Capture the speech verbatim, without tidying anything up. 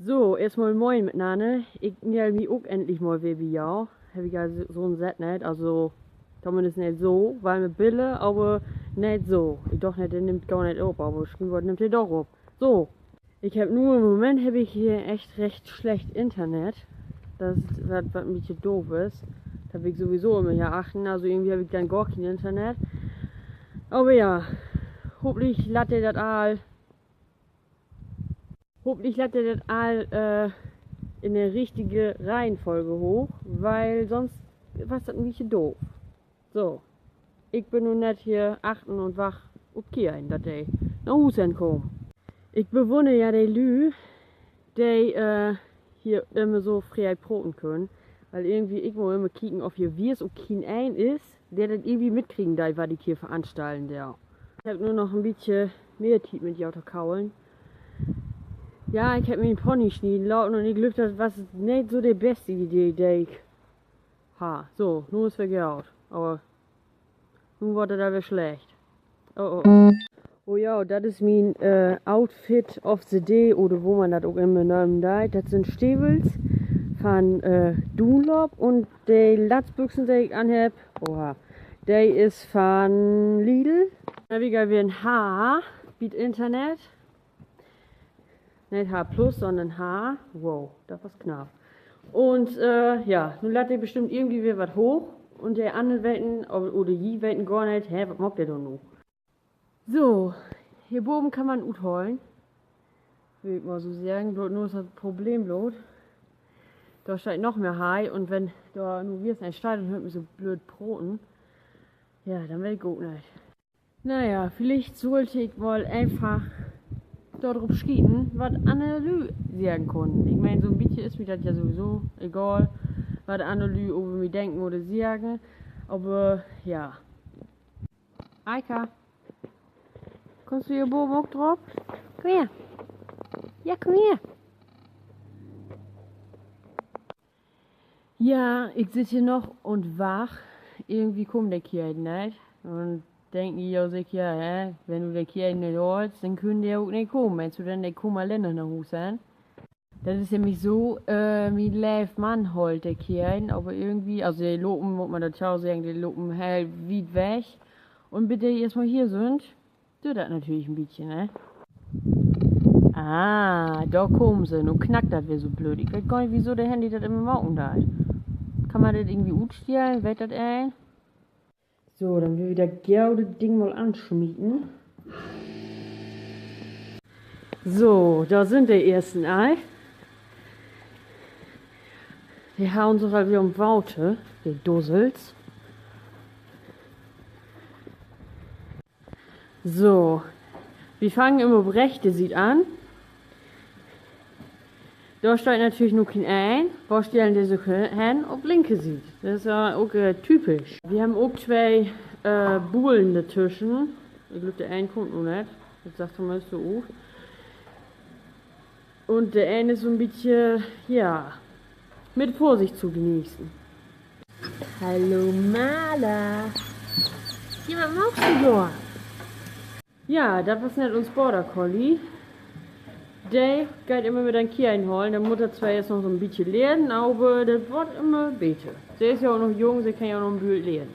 So, eerstmal moin mitnanner. Ik mell mi ok endlich mal weer bi jo. Heff ik ja so, so 'n Tiet neet, also tominnst neet so, wiel mit Biller, aver neet so. Ik dach neet, de nimmt gor neet op, aver scheinbar nimmt de doch op. So, ik heff nu, in'n Moment heff ik hier echt recht slecht Internet. Dat is wat, wat en bietje doof is. Dat heff ik sowieso immer hier achtern, also irgendwie heff ik denn gor keen Internet. Aver ja, hopentlich laadt de dat all Hopentlich laadt de dat all, äh, in de richtige Reihenfolge hooch, wiel sonst was dat en bietje doof. So, ik bün nu nett hier achtern un wacht op Kian, dat de na Huus hen kamen. Ik bewunner ja de Lüüd, de, äh, hier immer so free proten köönt, wiel irgendwie, ik mutt immer kieken, of hier wiss ok keen een is, de dat irgendwie mitkriegen deit, wat ik hier veranstalten do. Ik heff nu noch en bietje mehr Tiet mit jo to kabbeln. Ja, ik heff mien Pony snieden laten un ik glööv, dat was neet so de beste Idee, de ik harr. So, nu is weer goot. Aver nu word dat weer slecht. Oh, oh. Oh ja, dat is mien, äh, Outfit of the Day oder wo man dat ok immer nömen deit. Dat sünd Stevels van, äh, Dunlop un de Latzbüxen, de ik anhebb, oha, de is van Lidl. Denn heff ik al weer en H bi't Internet. Neet H plus, sonnern H. Wow, dat was knapp. Un, äh, ja, nu laadt de bestimmt irgendwie weer wat hooch. Un de annern weten, oder, oder ji weten gor neet, hä, wat maakt de dor nu? So, hier boven kann man utholen. Will ik mal so seggen, bloot nu is dat Problem bloot, dor steiht noch mehr Hei un wenn dor nu wiss een steiht un höört mi so blööd proten, ja, denn weet ik ok neet. Na ja, villicht sull ik mal eenfach dor drop schieten, wat anner Lüüd seggen kunnen. Ik meen, so 'n bietje is mi dat ja sowieso egal, wat anner Lüüd över mi denken oder seggen. Aver ja. Eika, kummst du hier boven ok drop? Kumm her. Ja, kumm her. Ja, ik sitt hier noch un wacht. Irgendwie kummt de Kian neet. Un denken ji jo seker, ja, hä, wenn du de Kian neet haalst, denn köönt de ok neet kamen. Meenst du denn, de kamen alleen na Huus hen? Dat is nämlich so, äh, mien leev Mann haalt de Kian, aver irgendwie, also de lopen, mutt man dorto seggen, de lopen heel wiet weg. Un bit de eerstmal hier sünd, düürt dat natürlich en bietje, ne? Ah, dor kamen se. Nu knackt dat weer so blööd. Ik weet gor neet, wieso de Handy dat immer maken deit. Kann man dat irgendwie utstellen? Weet dat een? So, denn will wi dat gode Ding mal ansmieten. So, dor sünd de eersten al. De haut sik al weer üm Water, de Dussels. So, wi fangen immer op rechte Siet an. Dor steiht natürlich nu keen een. Wo stellen de sik hen? Op linke Siet. Dat is ja ok, äh, typisch. Wi hebben ok twee, äh, Bullen dortüschen. Ik glööv, de een kummt nu net. Dat süht tominnst so ut. Un de een is so 'n bietje, ja, mit Vorsicht zu genießen. Hallo Marla. Ja, wat maakst du dor? Ja, dat was net uns Border Collie. De geiht immer mit den Kian halen. De mutt dat zwar eerst noch so 'n bietje lehren, aver dat word immer beter. Se is ja ok noch jung, se kann ja ok noch en Bült lehren.